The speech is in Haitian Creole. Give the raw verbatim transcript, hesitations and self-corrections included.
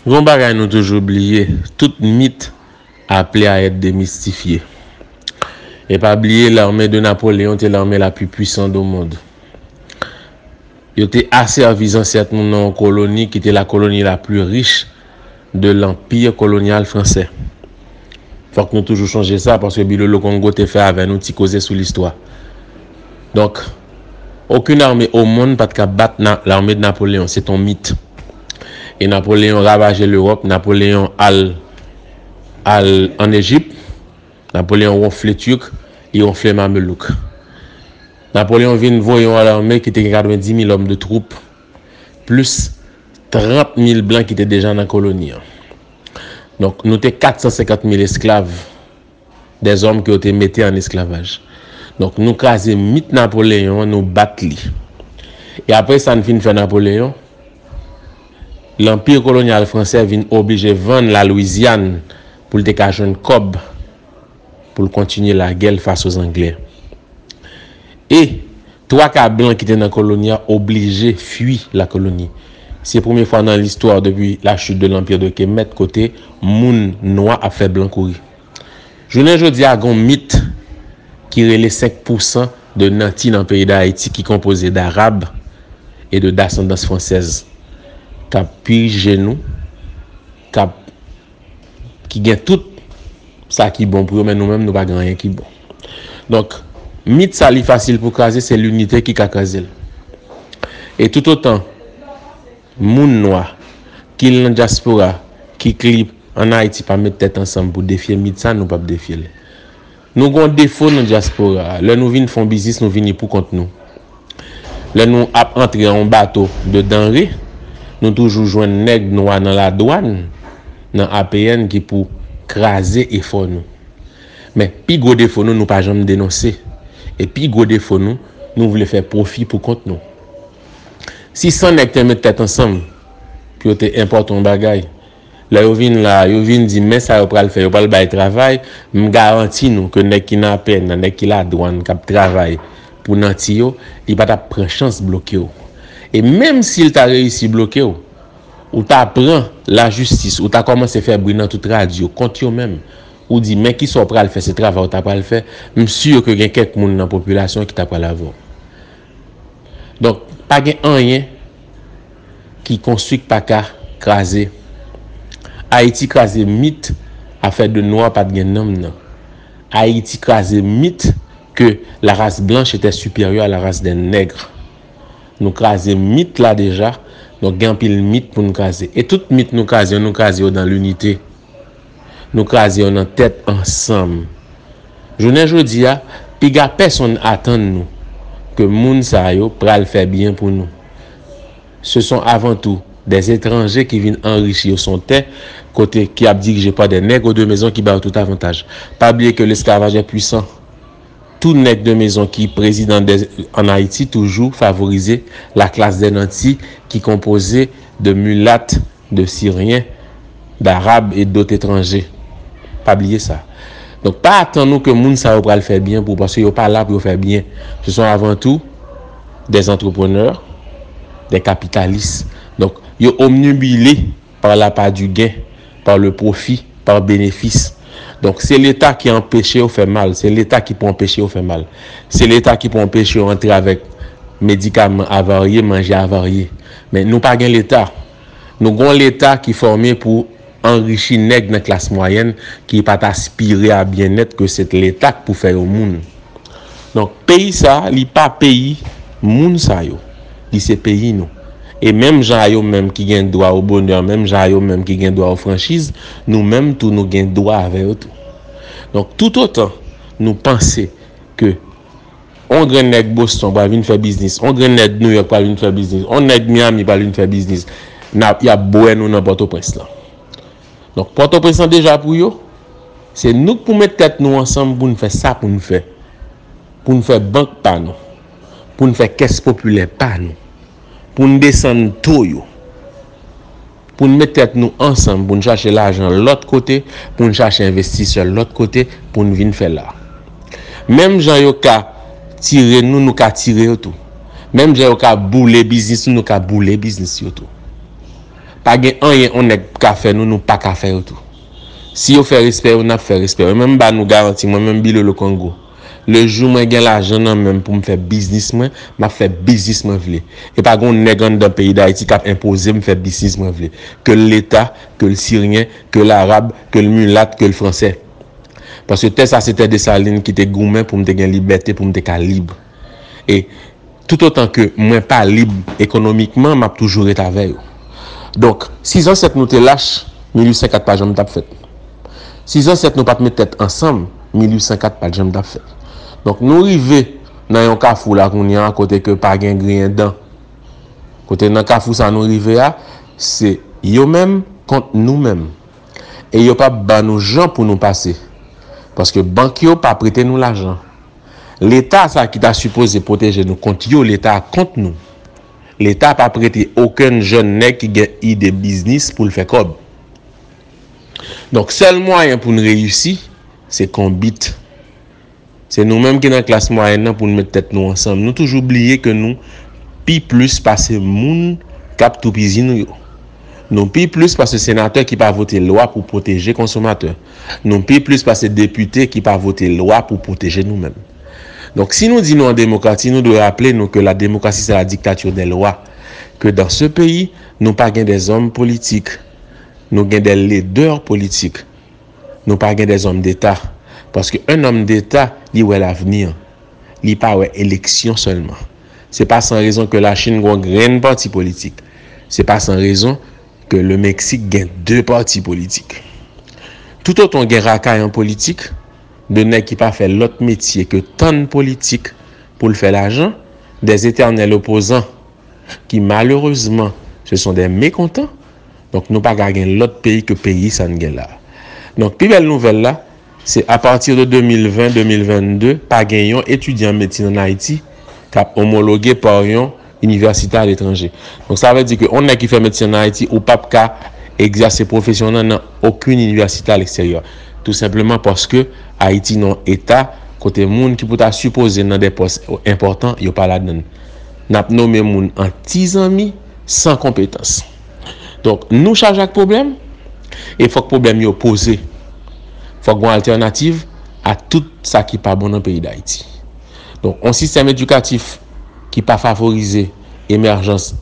Gon bagay nou toujou bliye, tout mit aple a èt demistifye. E pa bliye, l'armée de Napoléon te l'armée la plus puissante au monde. Yo te asèvi zansèt nou nan yon koloni ki te la colonie la plus riche de l'empire colonial français. Fòk nou toujou chonje sa, paske Bilolo Kongo te fè avè nou ti koze sou listwa. Donk, okenn ame o monn pa t ka bat na, l'armée de Napoléon, se t on mit. E Napoleyon ravaje Lewòp, Napoleyon al, al ann Ejip, Napoleyon wonfle Tuk, li wonfle Mamelouk. Napoleyon vin voye yon lame ki te gen katrevenndis mil òm de twoup, plis trant mil blan ki te deja nan koloni an. Donk, nou te kat san senkant mil esklav, dèzòm ke yo te mete an esklavaj. Donk, nou kraze mit Napoleyon an, nou bat li. E apre sa n fin fè Napoleyon, lanpi kolonyal fransè vin oblije vann Lalwizyàn pou l te ka jwenn kòb pou l kontinye lagè l fas o Zanglè. E twa ka blan ki te nan koloni a oblije fui la colonie. Se premye fwa nan listwa depi la chute de l'Empire de Kemet kote moun nwa ap fè blan kouri. Jounen jodi a, gon mit ki rele senk pousan de nanti nan peyi Dayiti ki konpoze d'Arab e de dasandans fransèz k ap pije nou, k ap, ki gen tout sa ki bon pou yo, men nou menm nou pa gen anyen ki bon. Donk, mit sa li fasil pou kraze, se linite ki ka kraze l. E toutotan moun nwa, ki l nan dyaspora, ki k li ann Ayiti pa met tèt ansanm pou defye mit sa, nou p ap defye l. Nou gen yon defo nan dyaspora a. Lè nou vin fè yon biznis, nou vini pou kont nou. Lè nou ap antre yon bato de danre, nou toujou jwenn nèg nwa nan ladwàn, nan A P N ki pou kraze efò nou. Men, pi gwo defo nou, nou pa janm denonse. E pi gwo defo nou, nou vle fè pwofi pou kont nou. Si san nèg te met tèt ansanm pou yo te enpòte yon bagay, lè yo vin la, yo vin di, men sa yo pral fè, yo pral bay travay, m garanti nou ke nèg ki nan A P N nan, nèg ki ladwàn k ap travay pou nanti yo, li pa t ap pran chans bloke w. E menm si l ta reyisi bloke w, ou ta pran lajistis, ou ta kòmanse fè bri nan tout radyo kont yo menm. Ou di, men kisa w pral fè, se travay ou ta pral fè, m si ke gen kèk moun nan popilasyon ki ta pral avè w. Donk, pa gen anyen ki konstwi k pa ka kraze. Ayiti kraze mit afè de nwa pa t gen nanm nan. Ayiti kraze mit que la race blanche était supérieure à la race des nègres. Nou kraze mit la deja, donk gen anpil mit pou n kraze. E tout mit nou kraze yo, nou kraze yo dans l'unité. Nou kraze yo nan tèt ansanm. Jounen jodi a, piga pèsonn atann nou ke moun sa yo pral fè byen pou nou. Ce sont avant tout des étrangers qui viennent enrichir son terre, kote ki ap dirije pa des nègres de maison ki ba yo tout avantaj. Pa bliye ke l'esclavage est puissant. Tout nèg de mezon ki prezidan de, an Ayiti toujou favorize la classe des nantis ki konpoze de milat, de siryen, darab e dot etranje. Pa bliye sa. Donk, pa atann ou ke moun sa yo pral fè byen pou ou, paske yo pa la pou yo fè byen. Ce sont avant tout des entrepreneurs, des capitalistes. Donk, yo obnubilé par l'appât du gain, par le profit, par bénéfice. Donk, se Leta ki anpeche yo fè mal, se Leta ki pou anpeche yo fè mal. Se Leta ki pou anpeche yo antre avèk medikaman avarye, manje avarye. Men nou pa gen Leta. Nou gen yon Leta ki fòme pou anrichi nèg nan klas mwayèn ki pa t aspire a byennèt ke se Leta k pou fè yo moun. Donk, peyi sa, li pa peyi moun sa yo. Li se peyi nou. E menm jan a yo menm ki gen dwa o bonè, menm jan a yo menm ki gen dwa o franchiz, nou menm tou nou gen dwa avè yo tou. Donk, toutotan nou panse ke on grenn nèg Boston pral vin fè biznis, on grenn nèg New York pral vin fè biznis, on nèg Miami pral vin fè biznis, n ap, y ap bwè nou nan Pòtoprens lan. Donk, Pòtoprens lan deja pou yo, se nou k pou met tèt nou ansanm pou n fè sa pou n fè. Pou n fè bank pa nou. Pou n fè kès popilè pa nou. Pou n desann to yo. Pou n met tèt nou ansanm, pou n chache lajan lòt kote, pou n chache envestisè lòt kote, pou n vin fè la. Menm jan yo ka tire nou, nou ka tire yo tou. Menm jan yo ka boule biznis nou, nou ka boule biznis yo tou. Pa gen anyen yon nèg ka fè nou, nou pa ka fè yo tou. Si yo fè respè yo, n ap fè respè yo. Mwen menm, m ba nou garanti, mwen menm, Bilolo Kongo, le jou mwen gen lajan nan men m pou m fè biznis mwen, m ap fè biznis mwen vle. E pa gen yon nèg anndan peyi Dayiti k ap enpoze m fè biznis mwen vle. Ke l Leta, ke l Siryen, ke l Arab, ke l milat, ke l Fransè. Paske tè sa se tè Desalin ki te goumen pou m te gen libète, pou m te ka lib. E toutotan ke mwen pa lib ekonomikman, m ap toujou ret avè yo. Donk, si zansèt nou te lach, mil uit san kat pa janm t ap fèt. Si zansèt nou pa t met tèt ansanm, mil uit san kat pa t janm t ap fèt. Donk, nou rive nan yon kafou la kounye a kote ke pa gen griyen dan. Kote nan kafou sa nou rive a, se yo menm kont nou menm. E yo p ap ban nou jan pou nou pase. Paske bank yo pa prete nou lajan. Leta sa ki ta sipoze pwoteje nou kont yo, Leta a kont nou. Leta pa prete okenn jèn nèg ki gen ide biznis pou l fè kòb. Donk, sèl mwayen pou n reyisi, se konbit. Se nou menm ki nan klas mwayèn nan pou n met tèt nou ansanm. Nou toujou bliye ke nou pi plis pase moun k ap toupizi nou yo. Nou pi plis pase senatè ki pa vote lwa pou pwoteje konsomatè. Nou pi plis pase depite ki pa vote lwa pou pwoteje nou menm. Donk, si nou di nou an demokrasi, nou dwe raple nou ke la démocratie, c'est la dictature des lois. Ke dans ce pays, nou pa gen des hommes politiques. Nou gen des leaders politiques. Nou pa gen des hommes d'État. Paske un homme d'État, li wè lavni an. Li pa wè eleksyon sèlman. Se pa san rezon ke Lachin gen yon grenn pati politik. Se pa san rezon ke le Mexique gen de pati politik. Toutotan gen rakay an politik, de nèg ki pa fè lòt metye ke tann politik pou l fè lajan, des éternels opposants ki malerezman, ce sont des mécontents. Donk, nou pa ka gen lòt peyi ke peyi sa n gen la. Donk, pi bèl nouvèl la, se apati de de mil ven, de mil venn de, pa gen yon etidyan medsin ann Ayiti k ap omologe pa yon inivèsite aletranje. Donk, sa vle di ke yon nèg ki fè medsin ann Ayiti, ou p ap ka egzèse pwofesyon nan nan okenn inivèsite aleksteryè. Tou senpleman paske Ayiti nan yon eta kote moun ki pou ta sipoze nan de pòs enpòtan, yo pa ladan l. N ap nonmen moun an ti zanmi, san konpetans. Donk, nou chaje ak pwoblèm, e fòk pwoblèm yo poze. Fòk gen yon altènativ a tout sa ki pa bon nan peyi Dayiti. Donk, yon sistèm edikatif ki pa favorize emèjans